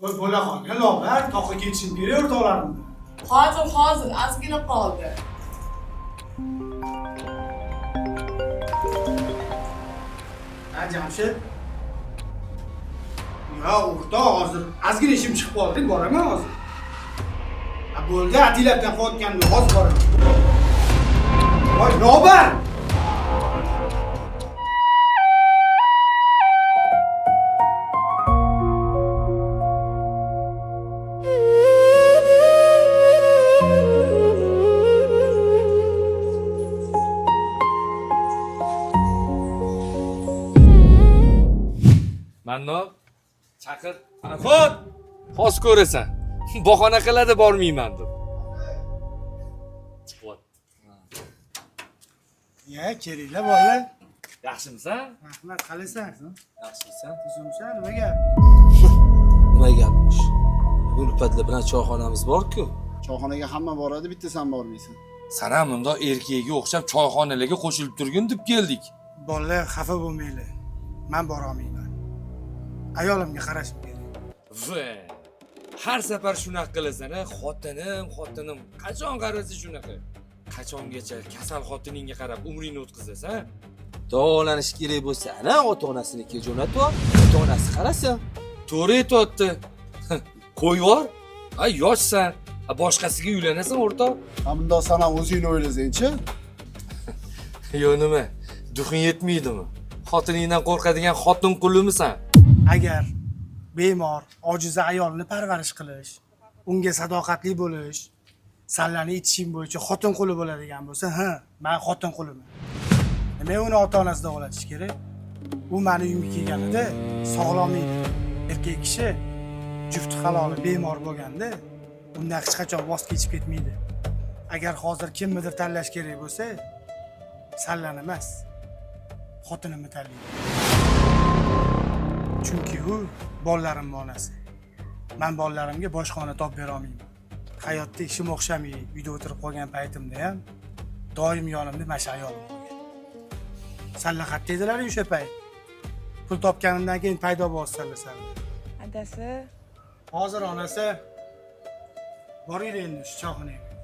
Voy bo'la qolgan lobar, toqqa ketishim kerak o'rtoqlarim. Hozir, hozir, ozgina qoldi. Ha, Jamshid. Ya o'rtoq, hozir ozgina ishim chiqib qoldi, boraman hozir. Ha bo'ldi, atilabdan qo'yotganimda hozir boraman. Voy lobar! Mannob, chaqir. Farhod! Hozir ko'rasan. Bahona qiladi bormayman deb. Chiqyapti. Ya, kelinglar bolalar. Yaxshimisan? Rahmat, qalaysan? Yaxshimisan? Tuzumsan, nima gap? Nima gapmish? Bugun ulfatlar bilan choyxonamiz bor-ku. Choyxonaga hamma boradi, bitta san bormaysan. San ham bundoq erkakka o'xshab choyxonalarga qo'shilib turgin deb keldik. Bolalar xafa bo'lmanglar. Men bora olmayman. Ayolimga qarashim kerak. Va har safar shunaqa qilasan, a? Xotinim, xotinim. Qachon qarasa shunaqa? Qachongacha kasal xotiningga qarab umringni o'tkazasan? Davolanish kerak bo'lsa, ana ota-onasinikiga jo'natib, ota-onasi qarasin. To'g'ri aytyapti. Qo'yib yubor. A yoshsan. A boshqasiga uylanasan o'rtoq. Ha bundoq san ham o'zingni o'ylasangchi? Yo nima? Duxing yetmaydimi? Xotiningdan qo'rqadigan xotin qulimisan? Agar bemor, ojiza ayolni parvarish qilish, unga sadoqatli bo'lish, sallani ichishing bo'yicha xotin quli bo'ladigan bo'lsa, ha, men xotin quliman. Nima uni ota-onasi davolatish kerak? U mani uyimga kelganida sog'lom edi. Erkak kishi jufti haloli bemor bo'lganda undan hech qachon voz kechib ketmaydi. Agar hozir kimnidir tanlash kerak bo'lsa, sallani emas, xotinimni tanlayman. Chunki u bolalarimning onasi. Men bolalarimga boshqa ona topib bera olmayman. Hayotda ishim o'xshamay uyda o'tirib qolgan paytimda ham doim yonimda mana shu ayolim bo'lgan. Salla qayerda edilar o'sha payt? Pul topganimdan keyin paydo bo'ldi salla salla. Adasi, Hozir onasi boringlar endi shu choyxonaga.